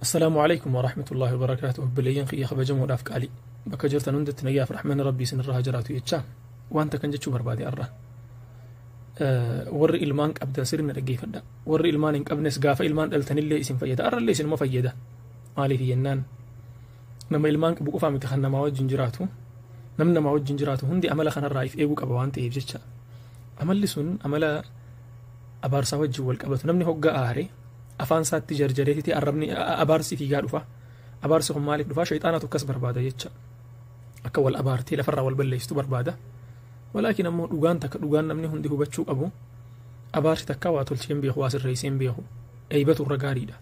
Assalaamu alaikum warahmatullaahi wabarakaatuh. Obboleeyyan kiyya kabajamoodhaaf qaalii bakka jirtan hundatti nagayaaf rahmanni rabbii isinirra haa jiraatu jechaa wanta kan jechuu barbaade arra warri ilmaan qabdan sirna dhaggeeffadha. Warri ilmaan hin qabnes gaafa ilmaan dhaltanillee isin fayyada, arrallee isinuma fayyada. Maaliif jennaan, nama ilmaan qabu qofaa miti kan namaa wajjin jiraatu. Namni namaa wajjin jiraatu hundi amala kanarraa if eeguu qaba waan ta'eef jecha. Amalli sun amala abaarsaa wajjin wal qabatu. Namni hogga aare afaan isaatti jarjareetiti arrabni abaarsi fiigaa dhufa. Abaarsi kun maaliif dhufa? Shayxaanatu akkas barbaada jecha. Akka wal abaartee lafarraa wal balleessitu barbaada. Walaakin ammoo dhugaan takka, dhugaan namni hundi hubachuu qabu, abaarsi takka waa tolchee hin beeku, waa sirreessee hin beeku. Eeybatu irra gaariidha.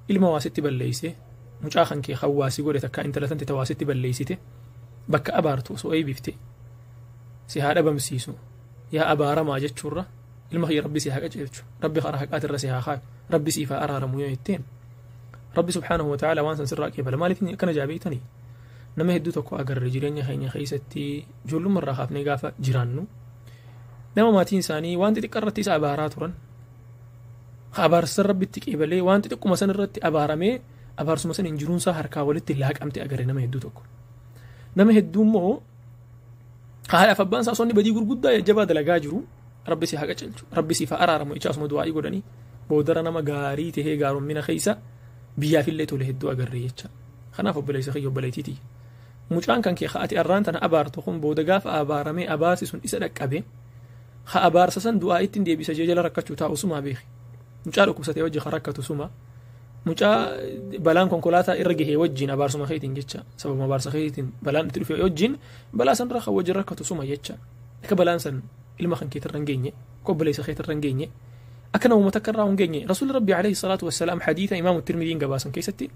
Ilma waa sitti balleessee, mucaa kan kee kan waa si godhe takka, intala tante ta waa sitti balleessite bakka abaartu osoo eeybifte, si haa dhabamsiisu yaa abaaramaa jechuurra, ilma kiyya rabbi si haa qajeelchu, rabbi karaa haqaatirra si haa kaayu, rabbi siif haa araaramu yoo jetteen, rabbi subhaanahu wa ta'ala waan san sirraa qeebala. Maaliif akkana jaabeeytanii? Nama hedduu tokko agarre jireenya keenya keessatti, ijoollummaa irraa kaafnee gaafa jiraannu, nama maatiin isaanii waan xixiqqa irratti isa abaaraa turan, abaarsa rabbitti qeebalee, waan xixiqquma san irratti abaaramee abaarsuma san injiruunsaa harkaa walitti laaqamte agarre nama hedduu tokko. Nama hedduu immoo haadhaaf abbaan isaa osoo inni badii gurguddaa jajjabaa dalagaa jiru, rabbi si haa qajeelchu, rabbi siif haa araaramu jechaa osuma du'aa'ii godhanii, boodara nama gaarii tahee gaaroommina keessa biyyaafillee tole hedduu agarre jecha. Kanaaf obboleessa kiyya, obboleettiitii, mucaan kan kee ati arraan tana abaartu kun booda gaafa abaaramee abaarsi sun isa dhaqqabe, ha abaarsa san du'aa ittiin deebisa jee jala rakkachuu taa'u sumaa beeki. Mucaa dhukkubsatee wajji kan rakkatu suma. Mucaa balaan konkolaataa irra gahee wajjin abaarsuma keetiin jecha, sababuma abaarsa keetiin balaan itti dhufe wajjin balaa san irra kan wajjin rakkatu suma jecha. Akka balaan san ilma kan keetirra hin geenye, akka obboleessa keetirra hin geenye, akka namuma takka irraa hin geenye. Rasuulli Rabbi alayhi salaatu wassalaam hadiisa Imaamu Tirmidiin gabaasan keessatti,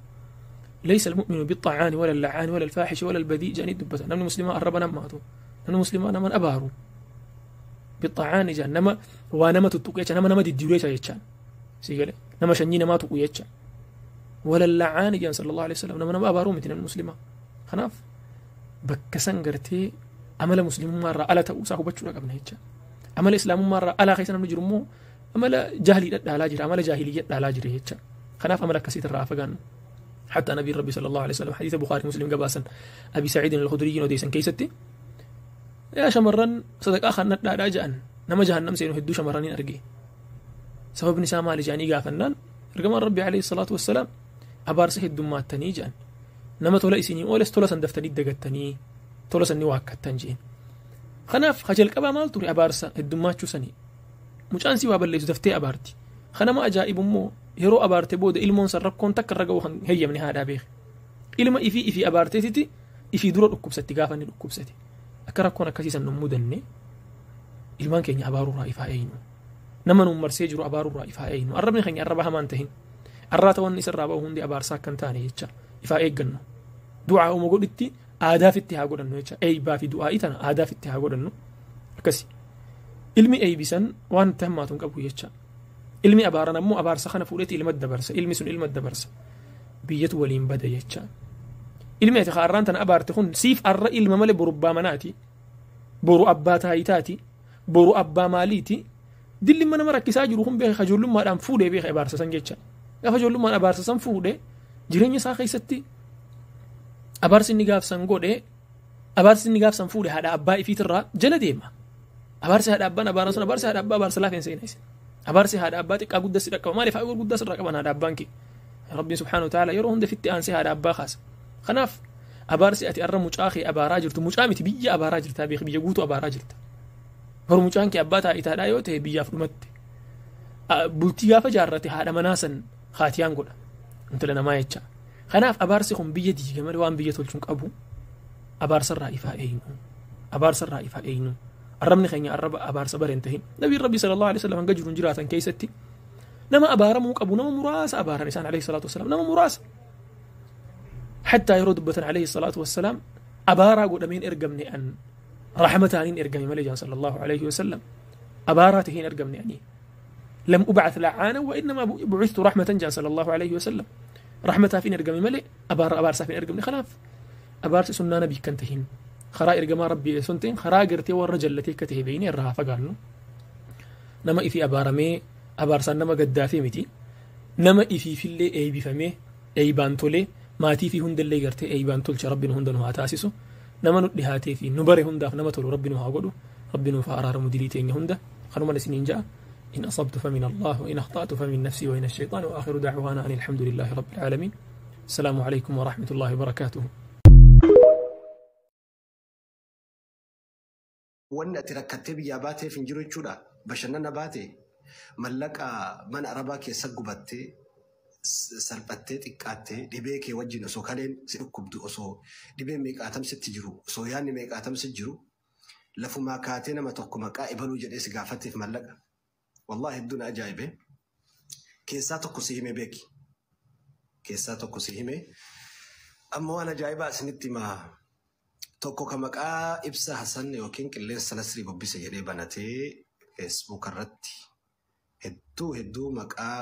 ليس المؤمن بالطعان ولا اللعان ولا الفاحش ولا البذيء جاني دبتا. نمني مسلمة الرب نماتو، نمني مسلمة نمن أبارو بالطعان جان نما ونما تتقيتش، نما نما ديديريتش يتشان سيقول نما شني نما تقيتش، ولا اللعان جان صلى الله عليه وسلم نما نما أبارو متن المسلمة. خناف بكسن قرتي أمل مسلم مرة ألا تأوسا هو بتشورا قبل هيتش أمل إسلام مرة ألا خيسنا نجرمو أمل جاهلي لا جري، أمل جاهلية لا جري هيتش. خناف أمل كسيت الرافقان. حتى نبي ربي صلى الله عليه وسلم حديث بخاري مسلم قباسا أبي سعيد الخدري وديسا كيستي يا شمرن صدق آخر لا جأن نما جهنم سينو هدو شمرنين أرقي سبب نساء مالي جاني قافنان رقم ربي عليه الصلاة والسلام أبارس هدو ما التني جان نما تولا إسيني أولس تولا سندفتني دقتني تولا سني واكتن جين. خناف خجل قبا مال توري أبارس هدو ما تشوسني مش أنسي وابليس دفتي أبارتي. خنا ما أجائب مو yeroo abaarte booda ilmoon san rakkoon takka irra ga'u kan heeyyamne haadhaa beeke. Ilma ifii ifii abaarteetiti ifii dura dhukkubsatti gaafa inni dhukkubsate. Akka rakkoon akkasii san nu mudanne ilmaan keenya abaaruurraa ifaa eeynu. Nama nuun marsee jiru abaaruurraa ifaa eeynu. Arrabni keenya arraba hamaan tahin. Arraata wanni isarraa ba'u hundi abaarsaa akka hin taane jecha ifaa eeggannu. Du'aa uuma godhitti aadaafitti haa godhannu jecha. Eeybaa fi du'aa'ii tana aadaafitti haa godhannu. Akkasi. Ilmi eeybisan waan itti hammaatu hin qabu jecha. Ilmi abaaran ammoo abaarsa kana fuudheeti ilma dabarsa. Ilmi sun ilma dabarsa. Biyyatu waliin bada jecha. Ilmi ati arraan tana abaarte kun siif arra ilma malee boru abbaa manaati. Boru abbaa taayitaati. Boru abbaa maaliiti. Dilli nama rakkisaa jiru kun beeka ijoollummaadhaan fuudhee beeka abaarsa san jecha. Gaafa ijoollummaan abaarsa san fuudhee jireenya isaa keessatti abaarsi inni gaafsan godhee, abaarsi inni gaafsan fuudhe haadha abbaa ifiitirraa jala deema. Abaarsi haadha abbaan abaaran sun abaarsi haadha abbaa abaarsa laafeen seenaa isin. Abaarsi haadha abbaa xiqqaa guddaa si dhaqqaba. Maaliif haa gurguddaa sirraa qaban haadha abbaan kee? Rabbiin subhaanahu wa ta'ala yeroo hunda fitti aansee haadha abbaa kaasa. Kanaaf abaarsi ati arra mucaa kee abaaraa jirtu mucaa miti, biyya abaaraa jirta beeki, biyya guutuu abaaraa jirta. Boru mucaan kee abbaa taa'itaadhaa yoo ta'e biyyaaf dhumatte. Bultii gaafa jaarrate haadha manaa san haatiyaan godha. Intala namaa jecha. Kanaaf abaarsi kun biyya diiga malee waan biyya tolchuun qabu. Abaarsarraa ifaa eeynu. Abaarsarraa ifaa eeynu. Arrabni keenya arraba abaarsa bareen tahin. Nabiin Rabbi sallallahu alaihi wasallam hanga jiruun jiraatan keessatti nama abaaramuu qabu nama muraasa abaaran isaan alayhi salaatu wassalaam, nama muraasa. Hattaa yeroo dubbatan alayhi salaatu wassalaam, abaaraa godhameen ergamne an, rahmataaniin ergame malee jaan sallallahu alayhi wasallam. Abaaraa tahiin ergamne ani. لم أبعث لعانا وإنما بعثت رحمة جان صلى الله عليه وسلم. رحمة فين إرقمي ملي أبار أبار سافين إرقمني. خلاف أبار سنة نبي كنتهين خرا إرقما ربي سنتين خرا قرتي والرجل التي كته بيني الرها فقالنو نما إفي أبارمي أبار سن نما قدافي متي نما إفي في اللي أي بفمي Eeybaan tolee maatii fi hundallee gartee eeybaan tolcha rabbiin hunda nu haa taasisu. Nama nu dhihaatee fi nu bare hundaaf nama tolu rabbi nu haa godhu. Rabbi nuuf haa araaramu dilii teenya hunda. Kanumaan isiniin ja'a. إن أصبت فمن الله وإن أخطأت فمن نفسي وإن الشيطان وآخر دعوانا أن الحمد لله رب العالمين. السلام عليكم ورحمة الله وبركاته. Wanni ati rakkattee biyyaa baateef hin jiru jechuudha. Bashannana baate mallaqa mana arabaa keessa gubattee salphattee xiqqaattee dhibee kee wajjin osoo kaleen si dhukkubdu osoo dhibee meeqaatamsitti jiru osoo yaadni meeqaatamsi jiru lafumaa kaatee nama tokko maqaa ibaluu jedhee si gaafatteef mallaqa. Wallaahi hedduun ajaa'ibe. Keessaa tokko si hime beeki. Keessaa tokko si hime. Amma waan ajaa'ibaa isinitti himaa. Tokko ka maqaa Ibsa Hasan yookiin Qilleensa Nasrii Bobbise jedhee banatee Facebook irratti hedduu hedduu maqaa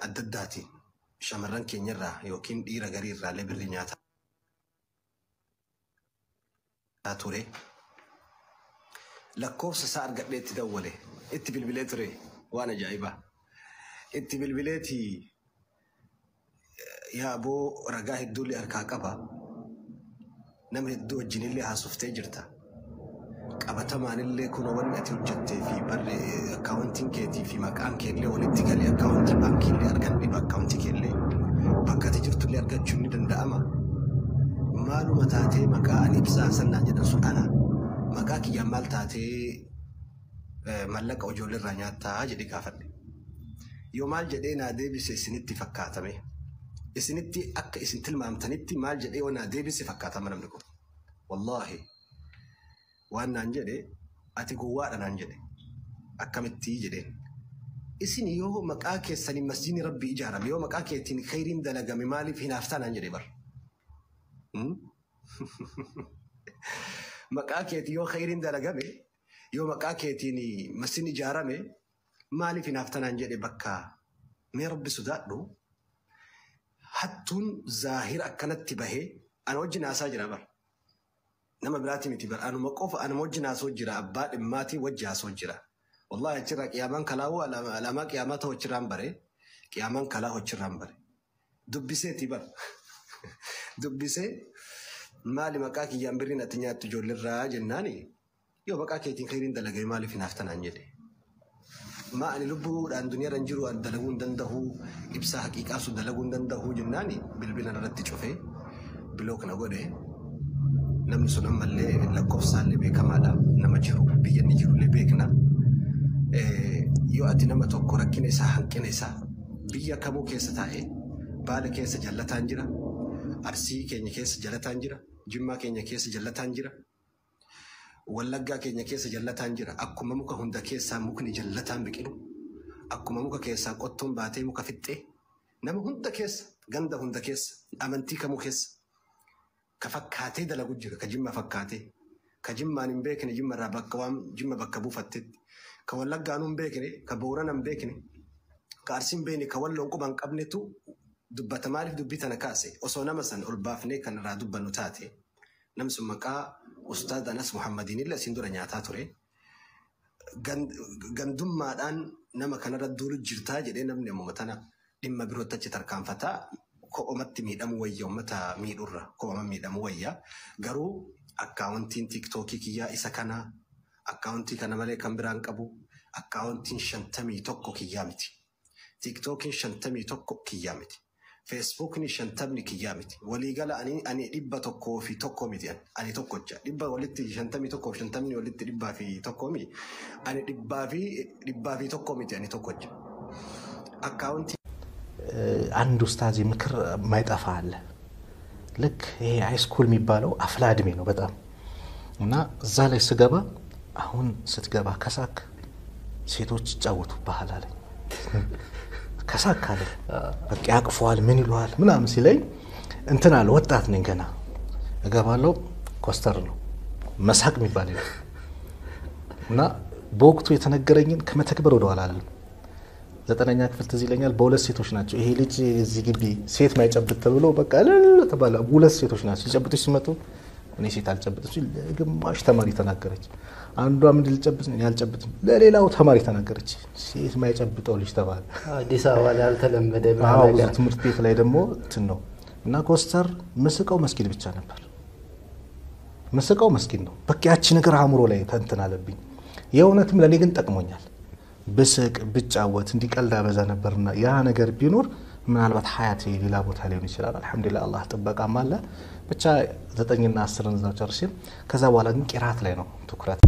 adda addaatiin shamarran keenyarraa yookiin dhiira garii irraallee birrii nyaataa ture. Lakkoofsa isaa argadhee itti dawwale itti bilbilee ture waan ajaa'ibaa. Itti bilbileeti yaaboo ragaa hedduullee harkaa qaba. Nama hedduu wajjinillee haasoftee jirta. Qabatamaanillee kunoo wanni ati hojjettee fi barri akkaawuntiin keetii fi maqaan keellee walitti galee akkaawuntii baankiillee arganne akkaawuntii keellee bakka ati jirtullee argachuun ni danda'ama. Maaluma taatee maqaa ani Ibsaa Hasan naan jedhan sun ana. Maqaa kiyyaan maal taatee mallaqa ijoolleerraa nyaattaa jedhee gaafadhe. Yoo maal jedhee naa deebise isinitti fakkaatame. Isinitti akka isin tilmaamtanitti maal jedhee yoo naa deebise fakkaatama namni kun. Wallaahi waan naan jedhe ati gowwaadha naan jedhe. Akkamittii jedheen. Isin yoo maqaa keessaniin masjiidni rabbii ijaarame yoo maqaa keetiin khayriin dalagame maaliif hinaaftaa naan jedhe bar. Maqaa keetiin yoo khayriin dalagame yoo maqaa keetiin masjiidni ijaarame maaliif hinaaftaa naan jedhe bakka mee rabbi sodaadhu. Hattuun zaahira akkanatti bahee ana wajjin haasaa jira bar. Nama biraati miti bar. Anuma qofa anuma wajjin haasoo jira. Abbaa dhimmaatii wajji haasoo jira. Wallaahi achirraa qiyaamaan kalaa'uu alaamaa qiyaamaa ta'u achirraan bare. Qiyaamaan kalaa achirraan bare. Dubbiseeti bar. Dubbisee maali maqaa kiyyaan birriin ati nyaattu ijoolleerraa jennaani yoo maqaa keetiin khayriin dalagame maaliif hinaafta naan jedhe. Ma ani lubbuudhaan duniyaarra hin jiru ani dalaguu hin danda'u ibsaa haqiiqaa sun dalaguu hin danda'u jennaani bilbila irratti cufee bilook na godhe. Namni sun ammallee lakkoofsaallee beekamaadha. Nama jiru biyya inni jirullee beekna. Yoo ati nama tokko rakkina isaa hanqina isaa biyya kamuu keessa taa'ee Baale keessa jallataan jira. Arsii keenya keessa jallataan jira. Jimmaa keenya keessa jallataan jira. Wallaggaa keenya keessa jallataan jira. Akkuma muka hunda keessaa mukni jallataan biqilu. Akkuma muka keessaa qottoon baatee muka fixxee. Nama hunda keessa, ganda hunda keessa, amantii kamuu keessa. Ka fakkaatee dalagu jira. Ka jimma fakkaatee. Ka jimmaan hin beekne jimma irraa bakka waan jimma bakka buufattetti. Ka wallaggaanuu hin beekne, ka boorana hin beekne, ka arsii hin beekne, ka walloon quba hin qabnetu dubbata. Maaliif dubbii tana kaase? Osoo nama san ol baafnee kan irraa dubbannu taate. Namni sun maqaa Ustaaz Anas Muhammadiin illee asiin dura nyaataa ture. Gandummaadhaan nama kanarra duulu jirtaa jedhee namni ammuma tana dhimma birootti achi tarkaanfataa. Ko'omatti miidhamuu wayya uummata miidhurra ko'oma miidhamuu wayya. Garuu akkaawuntiin tiiktookii kiyyaa isa kana akkaawuntii kana malee kan biraan qabu akkaawuntiin 51 kiyyaa miti. Tiiktookiin 51 kiyyaa miti. Feesbuukni 50 kiyyaa miti. Waliigala ani 101 miti ani tokkocha. Dhibba walitti 51 fi 50 walitti 101 miti. Ani 101 miti ani tokkocha. Akkaawuntii አንድ ኡስታዝ ምክር የማይጠፋ አለ። ልክ ይሄ ሃይስኩል የሚባለው አፍላ እድሜ ነው በጣም እና እዛ ላይ ስገባ አሁን ስትገባ ከሳክ ሴቶች ይጫወቱብሃል አለኝ። ከሳክ አለኝ በቃ ያቅፈዋል ምን ይለዋል ምናምን ሲለኝ እንትን አለ ወጣት ነኝ ገና እገባለሁ ኮስተር ነው መሳቅ የሚባል የለም። እና በወቅቱ የተነገረኝን ከመተግበር ወደኋላ አልልም። 9ኛ ክፍል ትዝ ይለኛል በሁለት ሴቶች ናቸው ይሄ ልጅ እዚህ ግቢ ሴት ማይጨብጥ ተብሎ በቃ እልል ተባለ። ሁለት ሴቶች ናቸው ሊጨብጡሽ ሲመጡ እኔ ሴት አልጨብጥም ሲል ለግማሽ ተማሪ ተናገረች። አንዷ ምንድን ልጨብጥ እኔ አልጨብጥም ለሌላው ተማሪ ተናገረች። ሴት ማይጨብጠው ልጅ ተባለ። አዲስ አበባ ላይ አልተለመደ አዎ፣ ብዙ ትምህርት ቤት ላይ ደግሞ እንትን ነው እና ኮስተር ምስቀው መስጊድ ብቻ ነበር ምስቀው መስጊድ ነው። በቃ ያቺ ነገር አእምሮ ላይ እንትን አለብኝ። የእውነትም ለእኔ ግን ጠቅሞኛል። ብስቅ ብጫወት እንዲቀልድ አበዛ ነበርና ያ ነገር ቢኖር ምናልባት ሀያቴ ሌላ ቦታ ሊሆን ይችላል። አልሐምዱሊላህ አላህ ጥበቃም አለ። ብቻ 9ና 10ን እዛው ጨርሼ ከዛ በኋላ ግን ቂራት ላይ ነው ትኩረት።